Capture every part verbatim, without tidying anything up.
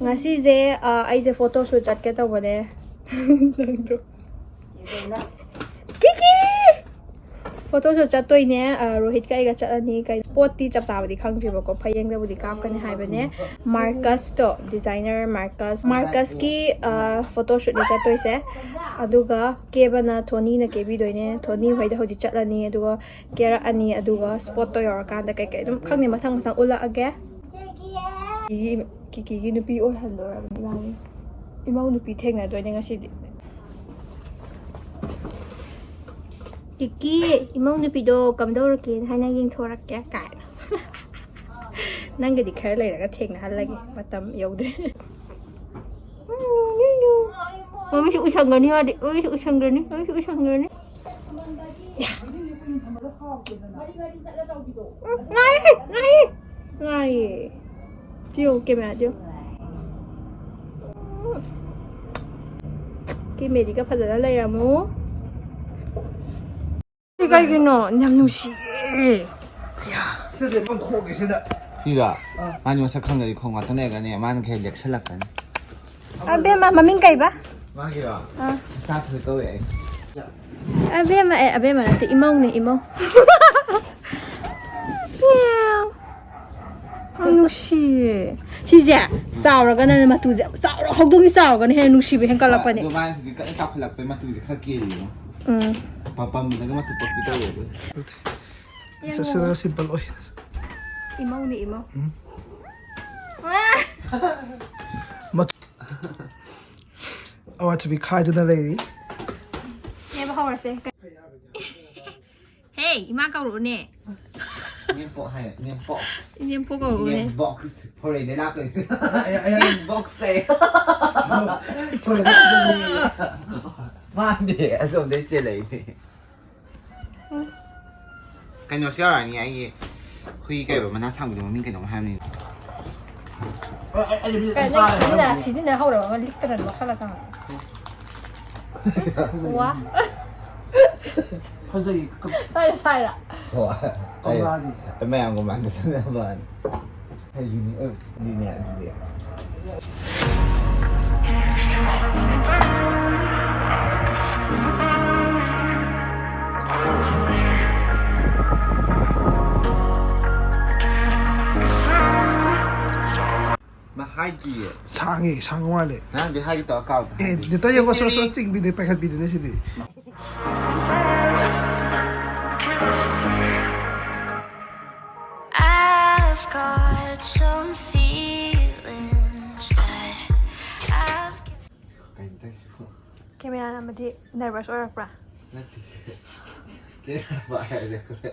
ꯉꯁꯤꯁꯦ ꯑ, ꯑꯩꯁꯦ ꯐꯣꯇꯣ ꯁꯨꯠ ꯆꯠꯀꯦ ꯇꯧꯕꯅꯦ꯫ ꯅꯪꯗꯣ꯫ ꯀꯤꯀꯤ! ꯐꯣꯇꯣ ꯁꯨꯠ ꯆꯠꯇꯣꯏꯅꯦ꯫ ꯑ, ꯔꯣꯍꯤꯠꯀ ꯑꯩꯒ ꯆꯠꯂꯅꯤ꯫ ꯀꯩ ꯁ꯭ꯄꯣꯠꯇꯤ ꯆꯞ ꯆꯥꯕꯗꯤ ꯈꯪꯗ꯭ꯔꯤꯕꯀꯣ, ꯐꯌꯦꯡꯗꯕꯨꯗꯤ ꯀꯥꯞꯀꯅꯤ ꯍꯥꯏꯕꯅꯦ꯫ ꯃꯥꯔꯀꯁꯇꯣ, ꯗꯤꯖꯥꯏꯅꯔ ꯃꯥꯔꯀꯁ, ꯃꯥꯔꯀꯁꯀꯤ ꯑ, ꯐꯣꯇꯣ ꯁꯨꯠꯅꯤ ꯆꯠꯇꯣꯏꯁꯦ꯫ ꯑꯗꯨꯒ ꯀꯦꯕꯅ ꯊꯣꯅꯤꯅ ꯀꯦꯕꯤꯗꯣꯏꯅꯦ꯫ ꯊꯣꯅꯤ ꯍꯣꯏꯗ ꯍꯧꯖꯤꯛ ꯆꯠꯂꯅꯤ, ꯑꯗꯨꯒ ꯀꯦꯔꯛꯑꯅꯤ꯫ ꯑꯗꯨꯒ ꯁ꯭ꯄꯣꯠꯇꯣ ꯌꯧꯔꯀꯥꯟꯗ ꯀꯩꯀꯩ ꯑꯗꯨꯝ ꯈꯪꯗꯦ, ꯃꯊꯪ ꯃꯊꯪ ꯎꯠꯂꯛꯑꯒꯦ꯫ ꯀꯤꯀꯤ-, ꯀꯤꯀꯤꯒꯤ ꯅꯨꯄꯤ ꯑꯣꯏꯍꯜꯂꯨꯔꯕꯅꯤ ꯏꯕꯥꯅꯤ꯫ ꯏꯃꯧ ꯅꯨꯄꯤ ꯊꯦꯡꯅꯗꯣꯏꯅꯦ ꯉꯁꯤꯗꯤ꯫ ꯀꯤꯀꯤ, ꯏꯃꯧ ꯅꯨꯄꯤꯗꯣ ꯀꯝꯗꯧꯔꯛꯀꯦꯅ ꯍꯥꯏꯅ ꯌꯦꯡꯊꯣꯔꯛꯀꯦ ꯀꯥꯏꯅ꯫ ꯅꯪꯒꯗꯤ ꯈꯔ ꯂꯩꯔꯒ ꯊꯦꯡꯅꯍꯜꯂꯒꯦ, ꯃꯇꯝ ꯌꯧꯗ꯭ꯔꯤ꯫ ꯃꯃꯤꯠꯁꯨ ꯎꯏꯁꯟꯒꯅꯤ ꯃꯥꯗꯤ, ꯃꯃꯤꯠꯁꯨ ꯎꯏꯁꯟꯒꯅꯤ, ꯃꯃꯤꯠꯁꯨ ꯎꯏꯁꯟꯒꯅꯤ꯫ ꯉꯥꯏꯌꯦ, ꯉꯥꯏꯌꯦ, ꯉꯥꯏꯌꯦ꯫ ꯇꯤꯌꯣ, ꯀꯦꯃꯦꯔꯥ ꯇꯤꯌꯣ꯫ ꯀꯦꯃꯦꯔꯤꯒ ꯐꯖꯅ ꯂꯩꯔꯝꯃꯨ꯫ ꯁꯤ ꯀꯩꯒꯤꯅꯣ? ꯌꯥꯝ ꯅꯨꯡꯁꯤꯌꯦ꯫ ꯁꯤꯗ ꯄꯪꯈꯣꯛꯀꯦ ꯁꯤꯗ꯫ ꯁꯤꯔꯣ? ꯑꯥ꯫ ꯃꯥꯗꯤ ꯃꯁꯛ ꯈꯪꯗ꯭ꯔꯗꯤ ꯈꯣꯡ ꯉꯥꯛꯇ ꯂꯩꯔꯒꯅꯦ, ꯃꯥꯅ ꯈꯔ ꯂꯦꯛꯁꯜꯂꯛꯀꯅꯤ꯫ ꯑꯕꯦꯝꯃ, ꯃꯃꯤꯡ ꯀꯩꯕ? ꯃꯥꯒꯤꯔꯣ? ꯑꯥ꯫ ꯁꯅꯥꯊꯣꯏ ꯀꯧꯋꯦ ꯑꯩ꯫ ꯑꯕꯦꯝꯃ, ꯑꯦ, ꯑꯕꯦꯝꯃ ꯅꯠꯇꯦ, ꯏꯃꯧꯅꯦ, ꯏꯃꯧ꯫ ꯌꯥꯝ ꯅꯨꯡꯁꯤꯌꯦ꯫ ꯁꯤꯁꯦ ꯆꯥꯎꯔꯒꯅ ꯃꯇꯨꯁꯦ ꯆꯥꯎꯔ-, ꯍꯧꯗꯣꯡꯁꯦ ꯆꯥꯎꯔꯒꯅ ꯍꯦꯟꯅ ꯅꯨꯡꯁꯤꯕ ꯍꯦꯟꯒꯠꯂꯛꯄꯅꯦ꯫ ꯑꯗꯣ ꯃꯥ ꯍꯧꯖꯤꯛ ꯀꯟꯅ ꯆꯥꯎꯈꯠꯂꯛꯄꯩ ꯃꯇꯨꯁꯦ ꯈꯔ ꯀꯦꯜꯂꯤꯉꯣ꯫ ꯎꯝ꯫ ꯄꯝ-, ꯄꯝꯕꯗꯒ ꯃꯇꯨ ꯄꯛꯄꯤ ꯇꯧꯋꯦꯕ꯫ ꯌꯦꯡꯉꯣ꯫ ꯁꯤꯁꯨ ꯁꯤꯝꯄꯜ ꯑꯣꯏ꯫ ꯏꯃꯧꯅꯦ, ꯏꯃꯧ꯫ ꯎꯝ꯫ ꯋꯥ! ꯃꯠ-, ꯑꯋꯥꯊꯕꯤ ꯈꯥꯏꯗꯨꯅ ꯂꯩꯔꯤ꯫ ꯀꯦꯕ ꯍꯧꯔꯁꯦ꯫ ꯍꯦ, ꯏꯃꯥ ꯀꯧꯔꯛꯎꯅꯦ꯫ ꯏꯅꯦꯝꯄꯣꯛ ꯍꯥꯏꯌꯣ, ꯏꯅꯦꯝꯄꯣꯛ꯫ ꯏꯅꯦꯝꯄꯣꯛ ꯀꯧꯔꯛꯎꯅꯦ꯫ ꯏꯅꯦꯝꯕꯣꯛ꯫ ꯐꯣꯔꯦꯟꯗꯩ ꯂꯥꯛꯄꯅꯤ꯫ ꯑꯩ, ꯑꯩ, ꯑꯩ꯫ ꯏꯅꯦꯝꯕꯣꯛꯁꯦ꯫ ꯐꯣꯔꯦꯟꯗꯩ ꯂꯥꯛꯄꯅꯤ꯫ ꯃꯥꯅꯦ, ꯑꯁꯣꯝꯗꯩ ꯆꯦꯜꯂꯛꯏꯅꯦ꯫ ꯎꯝ꯫ ꯀꯩꯅꯣꯁꯨ ꯌꯥꯎꯔꯛꯑꯅꯤ, ꯑꯩꯒꯤ ꯍꯨꯏ ꯀꯩꯕ ꯃꯅꯥ ꯁꯥꯡꯕꯗꯣ, ꯃꯃꯤꯡ ꯀꯩꯅꯣꯝ ꯍꯥꯏꯕꯅꯤ꯫ ꯑꯩ, ꯑꯩ, ꯑꯩ, ꯑꯩ ꯀꯩꯅꯣ ꯆꯥꯔꯦ ꯁꯤꯖꯤꯟꯅ-, ꯍꯥꯏꯕꯅꯤ꯫ ꯁꯤꯖꯤꯟꯅ ꯍꯧꯔꯕ ꯑꯃ ꯂꯤꯛꯇꯅ ꯂꯧꯁꯜꯂꯛꯀꯅꯣ꯫ ꯐꯖꯩ꯫ ꯋꯥ꯫ ꯐꯖꯩ꯫ ꯀ-, ꯁ꯭ꯋꯥꯏꯗ ꯁꯥꯏꯔ꯫ ꯍꯣꯏ꯫ ꯀꯧꯅꯥꯒꯤ꯫ ꯑꯩ ꯃꯌꯥꯝꯒ ꯃꯥꯟꯅꯗꯅꯕ꯫ ꯍꯥꯏꯒꯤꯅꯤ ꯑꯗꯨꯅꯦ ꯑꯗꯨꯗꯤ꯫ ꯃꯥ ꯍꯥꯏꯗꯤꯌꯦ꯫ ꯁꯥꯡꯉꯦ, ꯁꯥꯡꯉ ꯃꯥꯜꯂꯦ꯫ ꯅꯍꯥꯟꯗꯤ ꯍꯥꯏꯒꯦ ꯇꯧꯔ ꯀꯥꯎꯗ ꯑꯦ, ꯍꯥꯏꯕꯤꯌꯨ꯫ ꯅꯦꯇꯔ ꯌꯦꯡꯉꯣ, ꯁꯣꯔ ꯁꯣꯔ ꯆꯤꯡꯕꯤꯅꯦ, ꯄꯥꯏꯈꯠꯄꯤꯗꯨꯅꯦ ꯁꯤꯗꯤ꯫ I've got some feelings that I've ꯀꯩꯅꯣ ꯇꯧꯏꯁꯤꯕꯣ? Camera ꯅꯝꯕꯗꯤ nervous ꯑꯣꯏꯔꯛꯄ꯭ꯔꯥ? ꯅꯠꯇꯦ꯫ ꯀꯦꯃꯦꯔꯥ ꯄꯥꯏꯔꯗꯤ ꯑꯩꯈꯣꯏ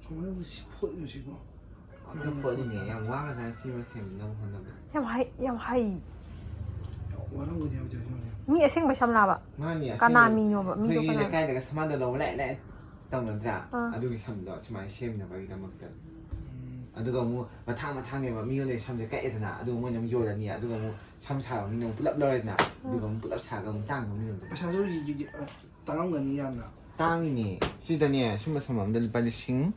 ꯀꯃꯥꯏꯅ ꯁꯤ ꯐꯣꯠꯂꯤꯅꯣ ꯁꯤꯕꯣ? ꯈꯨꯠꯅ ꯐꯣꯠꯂꯤꯅꯦ꯫ ꯌꯥꯝ ꯋꯥꯈ꯭ꯔꯖꯥꯠꯅꯤ ꯁꯤꯃ ꯁꯦꯝꯅꯕ ꯍꯣꯠꯅꯕꯗ꯫ ꯌꯥꯝ ꯍꯩ, ꯌꯥꯝ ꯍꯩ꯫ ꯌꯥꯝ ꯋꯥꯔꯝꯒꯅꯤ ꯍꯥꯏꯕꯗꯤ ꯍꯧꯖꯤꯛ ꯍꯧꯖꯤꯛ꯫ ꯃꯤ ꯑꯁꯦꯡꯕꯩ ꯁꯝꯂꯥꯕ? ꯃꯥꯅꯤ, ꯀꯅꯥ ꯑꯁꯦꯡꯕ꯫ ꯃꯤꯅꯣꯕ? ꯃꯤꯗꯣ ꯑꯩꯈꯣꯏꯒꯤ ꯀꯅꯥ? ꯂꯩꯀꯥꯏꯗꯒ ꯁꯝꯍꯥꯟꯗ ꯂꯧꯕ ꯂꯥꯛꯑꯦ ꯂꯥꯛꯑꯦ ꯇꯧꯅꯗ꯭ꯔꯥ? ꯑꯥ꯫ ꯑꯗꯨꯒꯤ ꯁꯝꯗꯣ ꯁꯨꯃꯥꯏꯅ ꯁꯦꯝꯅꯕꯒꯤꯗꯃꯛꯇ꯫ ꯎꯝ꯫ ꯑꯗꯨꯒ ꯑꯃꯨꯛ ꯃꯊꯥꯡ ꯃꯊꯥꯡꯅꯦꯕ ꯃꯤꯉꯣꯟꯗꯒꯤ ꯁꯝꯁꯦ ꯀꯛꯑꯦꯗꯅ, ꯑꯗꯨꯒ ꯃꯣꯏꯅ ꯑꯃꯨꯛ ꯌꯣꯜꯂꯅꯤ, ꯑꯗꯨꯒ ꯑꯃꯨꯛ ꯁꯝ ꯁꯥꯕ ꯃꯤꯅ ꯑꯃꯨꯛ ꯄꯨꯂꯞ ꯂꯧꯔꯦꯗꯅ, ꯑꯥ꯫ ꯑꯗꯨꯒ ꯑꯃꯨꯛ ꯄꯨꯂꯞ ꯁꯥꯔꯒ ꯑꯃꯨꯛ ꯇꯥꯡꯕ ꯃꯤꯉꯣꯟꯗ꯫ ꯄꯩꯁꯥꯁꯨ ꯌꯤ-, ꯌꯤ-, ꯑ, ꯇꯥꯡꯉꯝꯒꯅꯤ ꯌꯥꯝꯅ꯫ ꯇꯥꯡꯉꯤꯅꯦ꯫ ꯁꯤꯗꯅꯦ, ꯁꯨꯝꯕ ꯁꯝ ꯑꯝꯗ ꯂꯨꯄꯥ ꯂꯤꯁꯤꯡ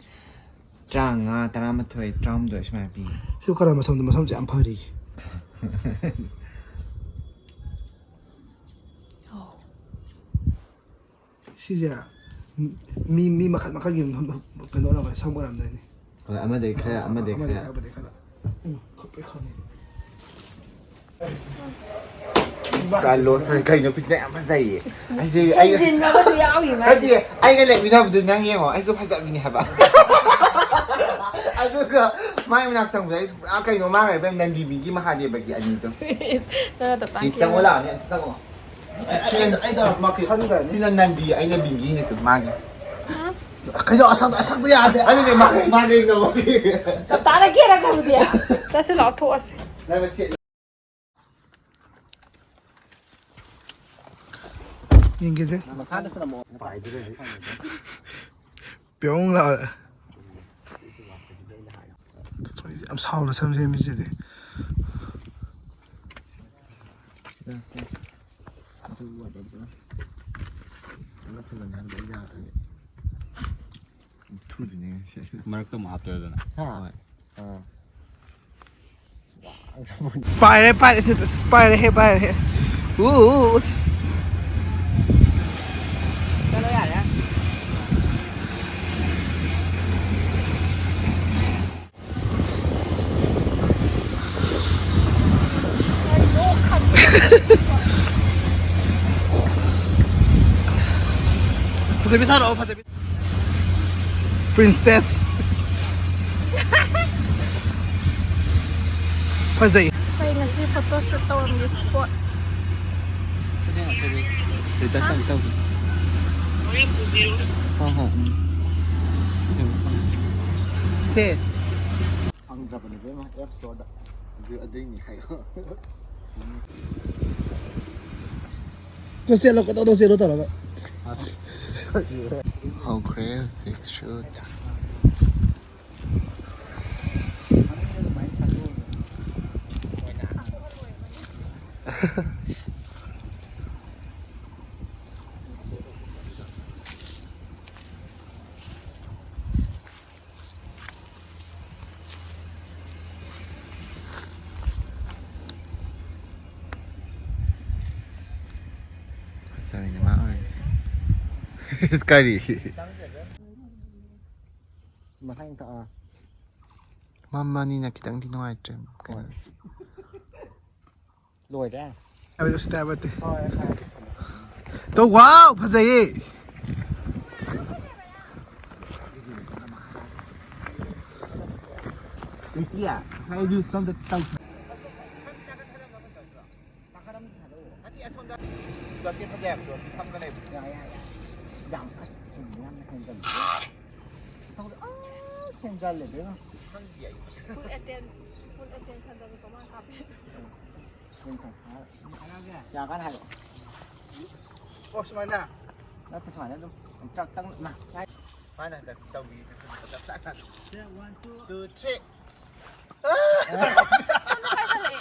ꯇꯔꯥꯃꯉꯥ, ꯇꯔꯥꯃꯥꯊꯣꯏ, ꯇꯔꯥꯍꯨꯝꯗꯣꯏ ꯁꯨꯃꯥꯏꯅ ꯄꯤ꯫ ꯁꯤ ꯀꯔꯝꯕ ꯁꯝꯗ ꯃꯁꯝꯁꯦ ꯌꯥꯝ ꯐꯔꯤ? ꯑꯧ꯫ ꯁꯤꯁꯦ ꯃꯤ, ꯃꯤ ꯃꯈꯜ ꯃꯈꯜꯒꯤ ꯀꯩꯅꯣ ꯑꯣꯏꯔꯝꯒꯅꯤ, ꯁꯝ ꯑꯣꯏꯔꯝꯗꯣꯏꯅꯤ꯫ ꯍꯣꯏ, ꯑꯃꯗꯩ ꯈꯔ, ꯑꯥ, ꯑꯃꯗꯩ ꯑꯃꯗꯩ ꯈꯔ꯫ ꯈꯔ, ꯑꯃꯗꯩ ꯈꯔ꯫ ꯎꯝ, ꯈꯨꯠꯄꯩ ꯈꯪꯉꯤ꯫ ꯀꯥꯔꯂꯣꯁ ꯍꯣꯏ ꯀꯩꯅꯣ ꯐꯤꯠꯅ ꯌꯥꯝ ꯐꯖꯩꯌꯦ꯫ ꯑꯩꯁꯦ, ꯑꯩ ꯍꯦꯟꯖꯤꯟꯕ ꯑꯃꯁꯨ ꯌꯥꯎꯔꯤ ꯃꯥꯏꯁꯦ꯫ ꯅꯠꯇꯦ, ꯑꯩꯒ ꯂꯩꯃꯤꯟꯅꯕꯗꯨ ꯅꯪ ꯌꯦꯡꯉꯣ, ꯑꯩꯁꯨ ꯐꯖꯕꯤꯅꯤ ꯍꯥꯏꯕ꯫ ꯑꯗꯨꯒ ꯃꯥꯏ ꯃꯅꯥꯛ ꯆꯪꯕꯗ ꯑꯩꯁꯨ ꯄꯨꯔꯥ ꯀꯩꯅꯣ ꯃꯥꯡꯈ꯭ꯔꯦ ꯏꯕꯦꯝ, ꯅꯟꯗꯤ ꯕꯤꯒꯤ ꯃꯍꯥꯗꯦꯕꯒꯤ ꯑꯅꯤꯗꯣ꯫ ꯅꯪ ꯑꯗꯨꯝ ꯏ, ꯆꯪꯉꯣ ꯇꯥꯛꯄꯤꯔꯣ꯫ ꯂꯥꯛꯑꯣꯅꯦ, ꯑꯝꯇ ꯆꯪꯉꯣ꯫ ꯑꯩ, ꯑꯩ, ꯑꯩꯗꯣ ꯃꯥꯛꯁꯟꯈ꯭ꯔꯅꯤ꯫ ꯁꯤꯅ ꯅꯟꯗꯤ, ꯑꯩꯅ ꯕꯤꯡꯒꯤꯅꯦ ꯇꯨ, ꯃꯥꯒꯤ꯫ ꯎꯝ꯫ ꯀꯩꯅꯣ ꯑꯁꯪ-, ꯑꯁꯪꯕ ꯌꯥꯗꯦ꯫ ꯑꯗꯨꯅꯦ ꯃꯥꯒꯤ, ꯃꯥꯒꯤ ꯅꯣꯡꯃꯒꯤ꯫ ꯇꯞꯇꯥꯅ ꯀꯦꯔꯛꯈ꯭ꯔꯕꯗꯤ꯫ ꯆꯠꯁꯤ ꯂꯥꯛꯑꯣ, ꯊꯣꯛꯑꯁꯤ꯫ ꯅꯪꯅ ꯁꯦꯠ-, ꯌꯦꯡꯒꯦ ꯗ꯭ꯔꯦꯁ꯫ ꯃꯈꯥꯗꯁꯨ ꯅꯝꯃꯛꯑꯣ꯫ ꯄꯥꯏꯗ꯭ꯔꯗꯤ꯫ ꯄꯤꯌꯣꯡ ꯂꯥꯎꯋꯦ꯫ ꯌꯥꯝ ꯁꯥꯎꯅ ꯁꯦꯝ ꯁꯦꯝꯃꯤꯁꯤꯗꯤ꯫ ꯅꯠꯇ꯭ꯔꯒꯅꯦ ꯍꯥꯏꯕꯗꯤ ꯑꯩ ꯌꯥꯗ꯭ꯔꯗꯤ꯫ ꯊꯨꯗꯣꯏꯅꯦ ꯉꯁꯤ꯫ ꯃꯔꯛꯇ ꯑꯃꯨꯛ ꯍꯥꯞꯇꯣꯏꯔꯣ ꯑꯗꯨꯅ? ꯍꯥ? ꯍꯣꯏ꯫ ꯑꯥ꯫ ꯄꯥꯏꯔꯦ, ꯄꯥꯏꯔꯦ, ꯁꯤ, ꯑꯁ, ꯄꯥꯏꯔꯦꯍꯦ, ꯄꯥꯏꯔꯦꯍꯦ꯫ ꯎ, ꯎ, ꯎ꯫ ꯆꯠꯂꯣ ꯌꯥꯔꯦ꯫ ꯐꯖꯕꯤ ꯁꯥꯔꯛꯑꯣ, ꯐꯖꯕꯤ꯫ Princess꯫ ꯐꯖꯩ꯫ ꯑꯩꯈꯣꯏ ꯉꯁꯤ photo shoot ꯇꯧꯔꯝꯒꯦ spot꯫ ꯍꯣꯏ, ꯍꯣꯏ, ꯎꯝ꯫ ꯁꯦ꯫ ꯐꯪꯗ꯭ꯔꯕꯅꯦ ꯏꯕꯦꯝꯃ, App Storeꯗ꯫ ꯑꯗꯨ, ꯑꯗꯨꯏꯅꯤ ꯍꯥꯏꯌꯣ꯫ ꯆꯠꯂꯣ, ꯀꯗꯧꯗꯧ ꯆꯦꯜꯂꯣ ꯇꯧꯔꯒ꯫ ꯑꯁ꯫ ꯍꯧꯈ꯭ꯔꯦ ꯍꯧꯖꯤꯛ shoot꯫ ꯐꯖꯔꯦꯅꯦ ꯃꯥ ꯑꯣꯏꯔꯤꯁꯦ꯫ ꯀꯔꯤ? ꯃꯊꯪ ꯀꯛꯑ꯫ ꯃꯝꯕꯅꯤꯅ ꯈꯤꯇꯪꯗꯤ ꯅꯨꯡꯉꯥꯏꯇ꯭ꯔꯦ꯫ ꯀꯩꯅꯣ? ꯍꯣꯏ꯫ ꯂꯣꯏꯔꯦ꯫ ꯍꯥꯏꯕꯗꯤ ꯎꯁꯤꯠꯇꯦ ꯍꯥꯏꯕ ꯅꯠꯇꯦ꯫ ꯍꯣꯏ, ꯍꯣꯏ꯫ ꯇꯣ, wow, ꯐꯖꯩꯌꯦ꯫ ꯏꯆꯦ, ꯉꯁꯥꯏ reels ꯑꯝꯇ ꯇꯧ-, ꯅꯠꯇꯦ, ꯑꯁꯣꯝꯗ ꯖꯣꯁꯀꯤ ꯐꯖꯩ ꯍꯥꯏꯕꯗꯣ, ꯁꯤ ꯁꯝꯒ ꯂꯩꯕꯗꯣ꯫ ꯌꯥꯏ, ꯌꯥꯏ, ꯌꯥꯏ꯫ ꯌꯥꯝ ꯑꯁ, ꯌꯥꯝꯅ ꯍꯦꯟꯖꯜꯂꯦ꯫ ꯇꯧꯔꯦ꯫ ꯑꯁ, ꯍꯦꯟꯖꯜꯂꯦ, ꯏꯕꯦꯝꯃ꯫ ꯈꯪꯗꯦ ꯑꯩ꯫ Full atten-, full attentionꯗꯅꯤꯀꯣ ꯃꯥꯅ ꯀꯥꯞꯄꯤ꯫ ꯌꯥꯝ ꯀꯟꯅ ꯍꯥꯏꯔꯛꯑꯣ꯫ ꯑꯣ, ꯁꯨꯃꯥꯏꯅ? ꯅꯠꯇꯦ, ꯁꯨꯃꯥꯏꯅ ꯑꯗꯨꯝ ꯇꯛ ꯇꯛ ꯅ-, ꯃꯥꯅ ꯍꯟꯗꯛ ꯇꯧꯕꯤ ꯆꯞ ꯆꯥꯅ꯫ Two, three꯫ ꯁꯣꯝꯗ ꯄꯥꯏꯁꯜꯂꯛꯑꯦ꯫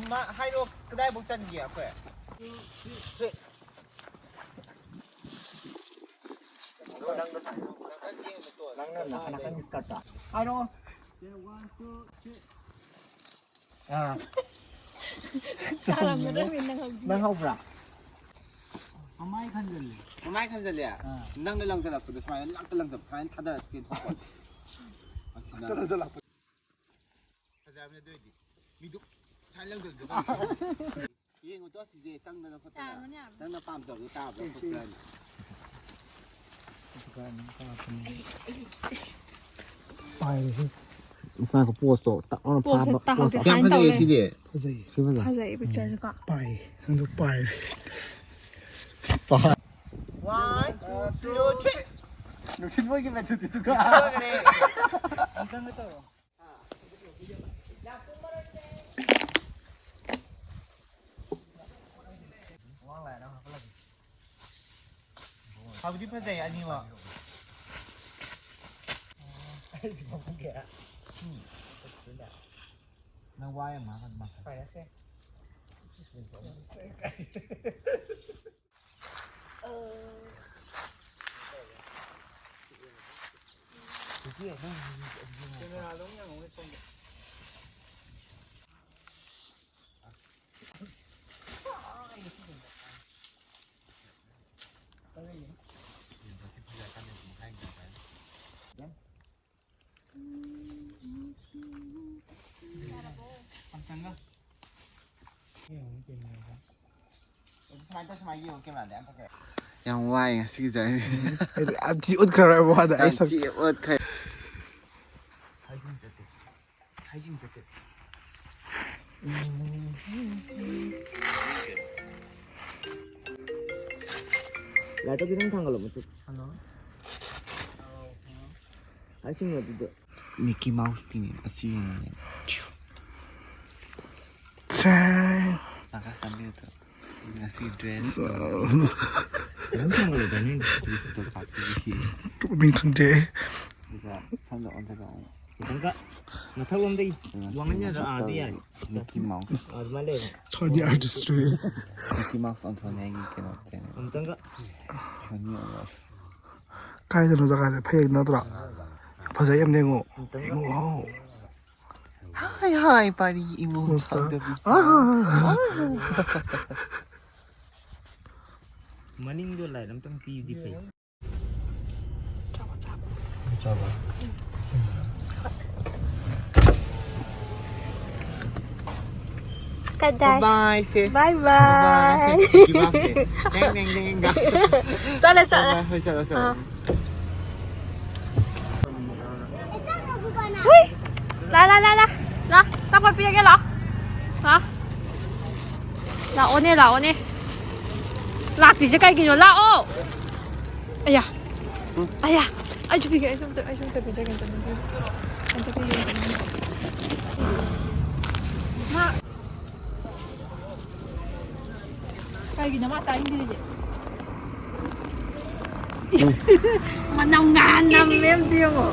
ꯃꯥ ꯍꯥꯏꯔꯛꯑꯣ, ꯀꯗꯥꯏꯐꯥꯎ ꯆꯟꯒꯦ ꯑꯩꯈꯣꯏ? Three꯫ ꯅꯪꯅ ꯅꯥꯀꯟ ꯅꯥꯀꯟꯒꯤ ꯏꯁꯀꯔꯠꯇ ꯍꯥꯏꯔꯛꯑꯣ꯫ ꯑꯥ꯫ ꯆꯥꯔꯝꯒꯗꯕꯅꯤ ꯅꯪ ꯍꯧꯖꯤꯛ꯫ ꯅꯪ ꯍꯧꯕ꯭ꯔꯥ? ꯃꯃꯥꯏ ꯈꯟꯖꯜꯂꯦ꯫ ꯃꯃꯥꯏ ꯈꯟꯖꯜꯂꯦ? ꯑꯥ꯫ ꯅꯪꯅ ꯂꯪꯖꯜꯂꯛꯄꯗꯣ ꯁꯨꯃꯥꯏꯅ ꯂꯥꯛꯇ ꯂꯪꯖꯕ ꯁꯨꯃꯥꯏꯅ ꯊꯥꯗꯔ ꯆꯦꯟꯊꯣꯛꯄ꯫ ꯑꯁꯤꯅ ꯂꯥꯛꯇ ꯂꯪꯖꯜꯂꯛꯄ꯫ ꯐꯖꯕꯅꯦ ꯑꯗꯨ ꯑꯣꯏꯗꯤ꯫ ꯃꯤꯗꯨ ꯁꯨꯃꯥꯏꯅ ꯂꯪꯖꯜꯂꯒ ꯌꯦꯡꯉꯨ ꯇꯣ ꯁꯤꯁꯦ ꯇꯪꯗꯅ ꯈꯣꯠꯇꯅ꯫ ꯌꯥꯔꯝꯃꯅꯤ, ꯌꯥꯔꯝꯃꯅꯤ꯫ ꯅꯪꯅ ꯄꯥꯝꯖꯕꯗꯣ ꯇꯥꯕ꯭ꯔꯥ ꯈꯣꯠꯄ꯭ꯔꯥꯅ꯫ ꯄꯥꯏꯔꯦꯍꯦ꯫ ꯉꯥꯏꯈꯣ, ꯄꯣꯁꯇꯣ ꯇꯛ ꯂꯥꯎꯅ ꯄꯣꯁꯁꯦ ꯐꯥꯕ, ꯇꯥꯍꯧꯗꯦ꯫ ꯄꯣꯁꯇꯣ꯫ ꯌꯥꯝ ꯀꯃꯥꯏꯅ ꯇꯧ ꯐꯖꯩꯌꯦ ꯂꯩ? ꯁꯤꯗꯤ꯫ ꯐꯖꯩꯌꯦ꯫ ꯁꯤ ꯐꯖꯩ꯫ ꯐꯖꯩ, ꯄꯤꯛꯆꯔꯁꯦꯀꯣ꯫ ꯄꯥꯏ꯫ ꯅꯪꯗꯣ ꯄꯥꯏꯔꯦ꯫ ꯄꯥꯏ꯫ One, two, three꯫ ꯅꯨꯡꯁꯤꯠ ꯃꯣꯏꯒꯤ ꯃꯦꯊꯨꯗꯤꯗꯨꯒ꯫ ꯂꯣꯏꯈꯔꯦ꯫ ꯑꯝꯇꯪꯒ ꯇꯧꯔꯣ꯫ ꯐꯕꯨꯗꯤ ꯐꯖꯩ ꯑꯅꯤꯃꯛ꯫ ꯅꯪ ꯋꯥ ꯌꯥꯝ ꯉꯥꯡꯒꯅꯨ, ꯃꯥ꯫ ꯁꯨꯃꯥꯏꯅ ꯇꯧ, ꯁꯨꯃꯥꯏꯅ ꯌꯦꯡꯉꯣ, ꯀꯦꯃꯦꯔꯥꯗ ꯌꯥꯝ ꯐꯖꯩ꯫ ꯌꯥꯝ ꯋꯥꯏ ꯉꯁꯤꯒꯤ ꯖꯔꯅꯤ꯫ ꯑꯩꯗꯤ ꯌꯥꯝ ꯊꯤ ꯎꯠꯈ꯭ꯔꯦ ꯋꯥꯗ ꯑꯩ ꯌꯥꯝ ꯁꯛ ꯊꯤ ꯑꯣꯠꯈ꯭ꯔꯦ꯫ ꯍꯥꯏꯖꯤꯟ ꯆꯠꯇꯦ꯫ ꯍꯥꯏꯖꯤꯟ ꯆꯠꯇꯦ꯫ ꯂꯥꯏꯠꯇꯣ ꯈꯤꯇꯪ ꯊꯥꯡꯒꯠꯂꯣ, ꯃꯆꯨ꯫ ꯍꯜꯂꯣ꯫ ꯍꯥꯏꯁꯤꯡ ꯑꯗꯨꯗ꯫ ꯃꯤꯀꯤ ꯃꯥꯎꯁꯀꯤꯅꯦ ꯑꯁꯤ ꯌꯦꯡꯉꯣꯅꯦ꯫ ꯁꯦ꯫ ꯑꯥꯀꯥꯁ ꯇꯝꯕꯤꯌꯨꯗ꯫ ꯉꯁꯤ ꯗ꯭ꯔꯦꯁ ꯁꯣ꯫ ꯇꯧꯔꯒ꯫ ꯀꯩꯅꯣꯝ ꯊꯝꯒꯗꯕꯅꯤ, ꯉꯁꯤꯗꯤ ꯐꯣꯇꯣ ꯀꯥꯞꯄꯒꯤ꯫ ꯃꯃꯤꯡ ꯈꯪꯗꯦ꯫ ꯑꯗꯨꯒ ꯁꯝꯗ ꯑꯣꯟꯊꯣꯔꯛꯑꯣ꯫ ꯈꯤꯇꯪꯒ ꯃꯊꯛꯂꯣꯝꯗꯒꯤ ꯑꯗꯨꯒ ꯋꯥꯡꯍꯟ ꯌꯥꯗ꯭ꯔꯥ? ꯁꯤꯅ ꯑꯥꯗꯤ ꯌꯥꯔꯦ꯫ ꯃꯤꯀꯤ ꯃꯥꯎꯁ꯫ ꯑꯥ, ꯑꯗꯨꯃꯥꯏꯅ ꯂꯩꯔꯦ꯫ ꯁꯣꯅꯤ ꯑꯥꯔꯇꯤꯁꯇ꯭ꯔꯤ꯫ ꯃꯤꯀꯤ ꯃꯥꯎꯁ ꯑꯣꯟꯊꯣꯛꯅꯤꯡꯉꯥꯏꯒꯤ ꯀꯩꯅꯣ ꯆꯦꯅꯦꯜ꯫ ꯑꯃꯨꯛꯇꯪꯒ꯫ Sony online. ꯀꯥꯏꯗꯅꯣ ꯖꯒꯥꯁꯦ? ꯐꯌꯦꯡ ꯅꯠꯇ꯭ꯔꯣ? ꯐꯖꯩ, ꯌꯥꯝ ꯌꯦꯡꯉꯣ꯫ ꯌꯦꯡꯉꯣ, ꯍꯥꯎ꯫ ꯍꯥꯏ ꯍꯥꯏ ꯄꯥꯔꯤ ꯏꯃꯨ ꯃꯁꯇꯥ꯫ ꯆꯥꯎꯗꯕꯤꯁꯦ꯫ ꯑꯥ꯫ ꯃꯅꯤꯡꯗꯣ ꯂꯥꯏꯠ ꯑꯝꯇꯪ ꯄꯤꯗꯤ ꯐꯩ꯫ ꯆꯥꯕ, ꯆꯥꯕ꯫ ꯆꯥꯕ꯫ ꯀꯗꯥꯏ? ꯕꯥꯏ ꯁꯦ꯫ ꯕꯥꯏ ꯕꯥꯏ꯫ ꯕꯥꯏ꯫ ꯀꯤꯕꯥꯛ ꯁꯦ꯫ ꯇꯦꯡ, ꯇꯦꯡ, ꯇꯦꯡ, ꯇꯦꯡ꯫ ꯆꯠꯂꯦ, ꯆꯠꯂꯦ꯫ ꯕꯥꯏ ꯕꯥꯏ꯫ ꯍꯣꯏ, ꯆꯠꯂꯣ, ꯆꯠꯂꯣ꯫ ꯑꯥ꯫ ꯍꯨꯏ! ꯂꯥ, ꯂꯥ, ꯂꯥ, ꯂꯥ꯫ ꯂꯥ, ꯆꯥꯄꯣꯠ ꯄꯤꯔꯒꯦ, ꯂꯥ꯫ ꯂꯥ꯫ ꯂꯥꯛꯑꯣꯅꯦ, ꯂꯥꯛꯑꯣꯅꯦ꯫ ꯂꯥꯛꯇ꯭ꯔꯤꯁꯦ ꯀꯩꯒꯤꯅꯣ? ꯂꯥꯛꯑꯣ꯫ ꯑꯌꯥ꯫ ꯑꯌꯥ꯫ ꯑꯩꯁꯨ ꯄꯤꯒꯦ, ꯑꯩꯁꯨ ꯑꯝꯇ, ꯑꯩꯁꯨ ꯑꯝꯇ ꯄꯤꯖꯒꯦ, ꯑꯝꯇ ꯄꯤꯖꯒꯦ꯫ ꯑꯝꯇ ꯄꯤꯒꯦ, ꯑꯝꯇ ꯄꯤꯒꯦ꯫ ꯃꯥ ꯀꯩꯒꯤꯅꯣ ꯃꯥ ꯆꯥꯅꯤꯡꯗ꯭ꯔꯤꯁꯦ? ꯃꯅꯝ ꯉꯥꯟ ꯅꯝꯃꯦ ꯑꯝꯇ ꯌꯦꯡꯉꯣ꯫